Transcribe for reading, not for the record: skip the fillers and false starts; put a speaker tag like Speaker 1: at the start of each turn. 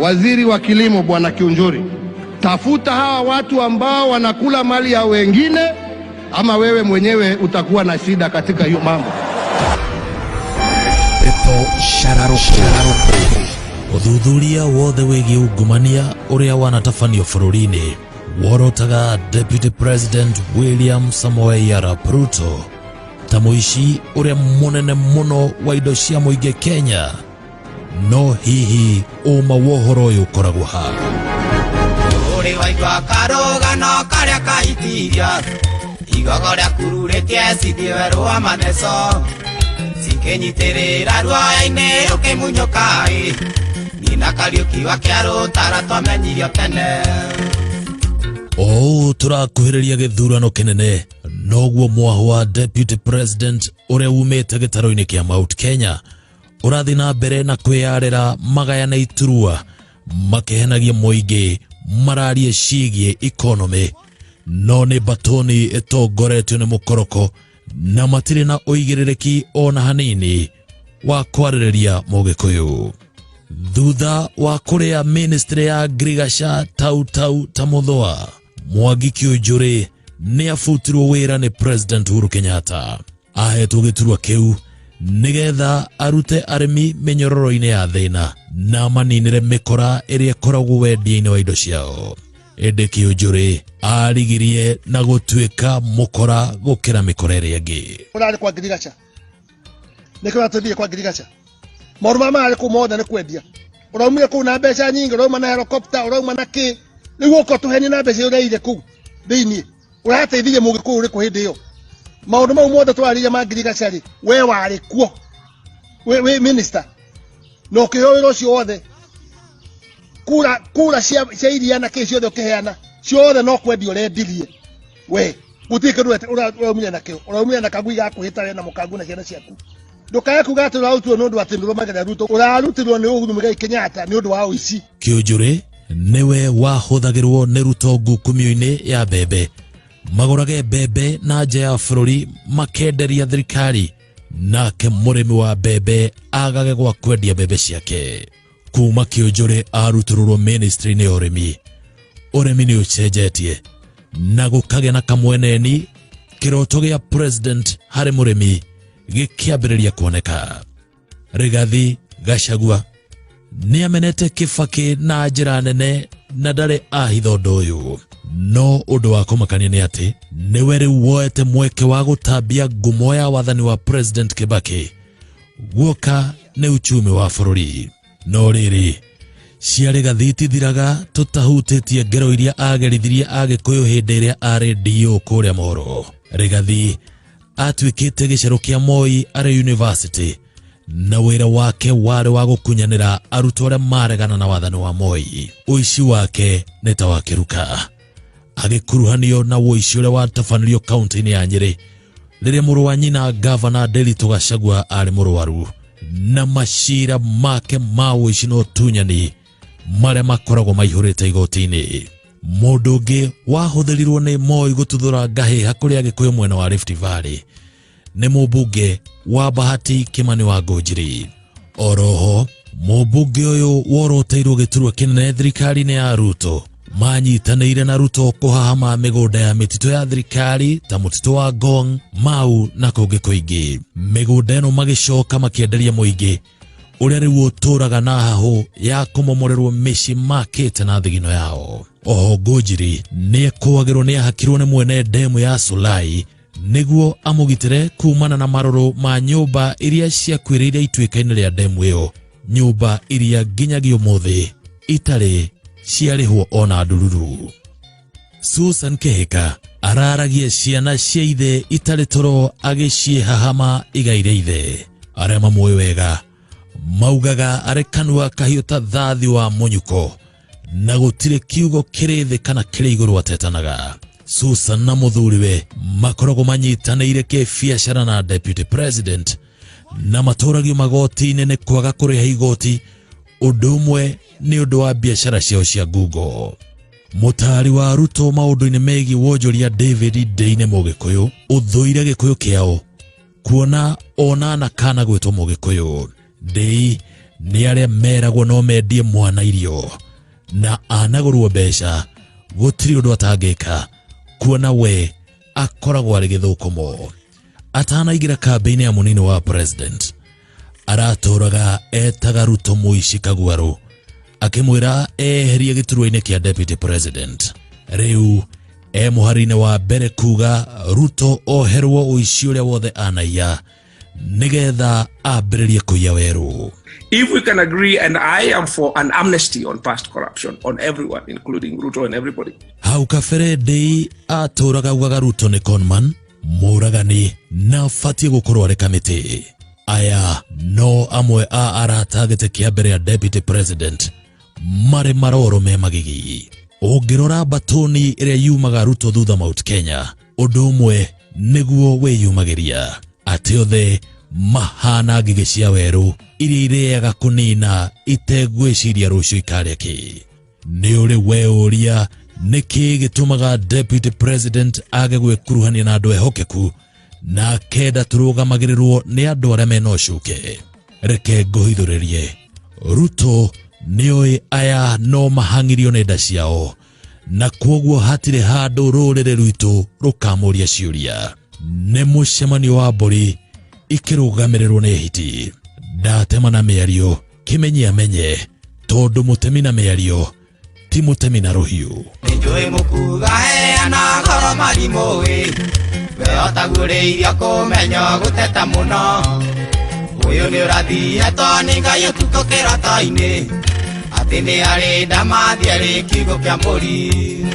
Speaker 1: Waziri wa Kilimo Bwana Kiunjuri, tafuta hawa watu ambao wanakula mali ya wengine, ama wewe mwenyewe utakuwa na shida katika hiyo mambo.
Speaker 2: Pepo Shararoko.
Speaker 3: Ũthuthuria wothe wĩgiĩ ungumania ũrĩa wanatabanio bũrũri-inĩ worotaga Deputy President William Samoei Arap Ruto ta mũici ũrĩa mũnene mũno wa indo cia mũingĩ Kenya. No hihi ũma wa ũhoro ũyũ ũkoragwo ha?
Speaker 4: Ũrĩ waigua karũgano karĩa kahitiria igogo rĩakururĩtie cithiĩ werũ wa matheco cikĩnyitĩrĩra ruoya-inĩ ũkĩmunyũka-ĩ nina Kariũki wa kĩarũtara twamenyirio tene.
Speaker 3: O ũũ tũrakuhĩrĩria gĩthurano kĩnene, noguo mwahũ wa Deputy President ũrĩa umĩte gĩtarũ-inĩ kĩa Mount Kenya ũrathiĩ na mbere na kwĩyarĩra magayane iturua makĩhenagia mũingĩ mararie ciĩgiĩ economy, no nĩ mbatũni ĩtongoretio nĩ mũkoroko na matirĩ na ũigĩrĩrĩki ona hanini wa kwarĩrĩria mũgĩkũyũ. Thutha wa kũrĩa ministry ya ngirigaca tau tau ta mũthũa, Mwangi Kiunjuri nĩ abutirwo wĩra nĩ President Uhuru Kenyatta. Ahetwo gĩturwa kĩu nĩgetha arute arĩmi mĩnyororo-inĩ ya thĩna na maninĩre mĩkora ĩrĩa ĩkoragwo wendia-inĩ wa indo ciao. Ĩndĩ Kiunjuri arigirie na gũtuĩka mũkora gũkĩra mĩkora ĩrĩa ĩngĩ.
Speaker 5: Ũrarĩ kwa ngirigaca, nĩkĩo ũratũthiĩ kwa ngirigaca. Maũndũ marĩa mararĩ kũu mothe nĩ kwendia. Ũraumire kũu na mbeca nyingĩ, ũrauma na helicopter, ũrauma na kĩ. Rĩu ũka ũtũhenie na mbeca iria ũreire kũu thĩiniĩ. Ũrateithirie mũgĩkũyũ ũrĩkũ hĩndĩ ĩyo? Maũndũ mau mothe twarĩria ma ngirigaca rĩ, we warĩ kuo wĩ minister na ũkĩheo wĩra ũcio wothe. Kura kura cia iria na kĩ ciothe ũkĩheana ciothe no kwendia ũrendirie we. Gũtirĩ kĩndũ ũraumire nakĩo. Ũraumire na kagui ga kwĩhĩta we na mũkangu na ciana ciaku. Ndũkae kuga atĩ ũrarutirwo nĩ ũndũ atĩ nĩũrũmagĩrĩra Ruto. Ũrarutirwo nĩ Uhuru Muigai Kenyatta nĩ ũndũ wa ũici.
Speaker 3: Kiunjuri nĩwe wahũthagĩrwo nĩ Ruto ngukumio-inĩ ya mbembe. Magũrage mbembe na nja ya bũrũri makenderia thirikari, nake mũrĩmi wa mbembe agage gwa kwendia mbembe ciake. Kuma Kiunjuri arutũrũrwo ministry-inĩ ya ũrĩmi, ũrĩmi nĩ ũcenjetie na gũkagĩa na kamweneni. Kĩroto gĩa president harĩ mũrĩmi gĩkĩambĩrĩria kuoneka. Rigathi Gachagua nĩ amenete Kibaki na njĩra nene na ndarĩ ahitha ũndũ ũyũ. No ũndũ wa kũmakania nĩ atĩ nĩwe rĩu woete mweke wa gũtambia ngumo ya wathani wa President Kibaki guoka nĩ uchumi wa bũrũri. No rĩrĩ, cia Rigathi itithiraga tũtahutĩtie ngero iria agerithirie Agĩkũyũ hĩndĩ ĩrĩa arĩ DO kũrĩa Moro. Rigathi atuĩkĩte gĩcerũ kĩa Moi arĩ university, na wĩra wake warĩ wa gũkunyanĩra arutwo arĩa maregana na wathani wa Moi. Ũici wake nĩ ta wa kĩruka, agĩkuruhanio na ũici ũrĩa watabanirio kaunti-inĩ ya Nyĩrĩ rĩrĩa mũrũ wa nyina Gavana Nderitu Gachagua arĩ mũrwaru, na macira make ma ũici na ũtunyani marĩa makoragwo maihũrĩte igoti-inĩ. Mũndũ ũngĩ wahũthĩrirwo nĩ Moi gũtuthũra ngahĩha kũrĩ Agĩkũyũ mwena wa Rift Valley nĩ mũmbunge wa Bahati Kimani wa Ngũnjiri. Oroho mũmbunge ũyũ woroteirwo gĩturwa kĩnene thirikari-inĩ ya Ruto manyitanĩire na Ruto kũhahama mĩgũnda ya mĩtitũ ya thirikari ta mũtitũ wa Ngong, Mau na kũngĩ kũingĩ. Mĩgũnda ĩno magĩcoka makĩenderia mũingĩ ũrĩa rĩu ũtũraga na hahũ ya kũmomorerwo mĩciĩ makĩte na thigino yao. Oho Ngũnjiri nĩ ekũagĩrwo nĩ ahakirwo nĩ mwene ndemu ya Solai nĩguo amũgitĩre kumana na marũrũ ma nyũmba iria ciakuĩrĩire ituĩka-inĩ rĩa ndemu ĩyo, nyũmba iria nginyagia ũmũthĩ itarĩ ciarĩhwo ona ndururu. Susan Kihika araragia ciana cia ithe itarĩ toro agĩciĩhahama igai rĩa ithe. Arĩa mamũĩ wega maugaga arĩ kanua kahiũ ta thathi wa mũnyuko na gũtirĩ kiugo kĩrĩ thĩ kana kĩrĩ igũrũ atetanaga. Susan na mũthuriwe makoragwo manyitanĩire kĩbiacara na Deputy President na matũragio magoti-inĩ nĩ kwaga kũrĩha igoti ũndũ ũmwe nĩ ũndũ wa biacara ciao cia ngungo. Mũtaari wa Ruto maũndũ-inĩ megiĩ wonjoria David Ndei nĩ Mũgĩkũyũ ũthũire Gĩkũyũ kĩao kuona ona na kana gwĩtwo Mũgĩkũyũ. Ndei Nĩ arĩa meragwo no mendie mwana irio na anagũrwo mbeca, gũtirĩ ũndũ atangĩka kuona we akoragwo arĩ gĩthũkũmo. Atanaingĩra kambĩ-inĩ ya mũnini wa president, aratũraga etaga Ruto mũici kaguarũ, akĩmwĩra eherie gĩturwa-inĩ kĩa deputy president. Rĩu e mũhari-inĩ wa mbere kuga Ruto oherwo ũici ũrĩa wothe anaiya nĩgetha ambĩrĩrie kũiya werũ.
Speaker 6: If we can agree, and I am for an amnesty on past corruption on everyone, including Ruto and everybody.
Speaker 3: Hau kabere ndĩi atũraga augaga Ruto nĩ conman, mũragani na abatiĩ gũkorwo arĩ kamĩtĩ. Aya no amwe a arata gĩtĩ kĩa mbere ya deputy president marĩ maroro me magigi. Ũngĩrora mbatũni ĩrĩa yumaga Ruto thutha Mount Kenya, ũndũ ũmwe nĩguo wĩyumagĩria atĩ othe mahana ngigĩ cia werũ iria irĩaga kũnina itegwĩciria rũciũ ikarĩa kĩ. Nĩ ũrĩ weũria nĩkĩ gĩtũmaga deputy president age gwĩkuruhania na andũ ehokeku na akenda tũrũgamagĩrĩrwo nĩ andũ arĩa mena ũcuke? Reke ngũhithũrĩrie, Ruto nĩoĩ aya no mahang'irio nĩ nda ciao, na kwoguo hatirĩ handũ rũrĩrĩ rwitũ rũkamũria ciũria. Nĩ mũcemanio wa mbũri ikĩrũgamĩrĩrwo nĩ hiti. Ndatema na mĩario kĩmenye amenye, tondũ mũtemi na mĩario ti mũtemi na rũhiũ.
Speaker 4: Nĩnjũĩ mũkuga heana ngoro marimũ-ĩ, we ũtaguũrĩirio kũmenya gũteta mũno. Ũyũ nĩ ũrathiĩtwo nĩ Ngai ũtukũ kĩroto-inĩ, atĩ nĩ arĩ ndamathiĩ arĩ kiugo kĩa mbũri.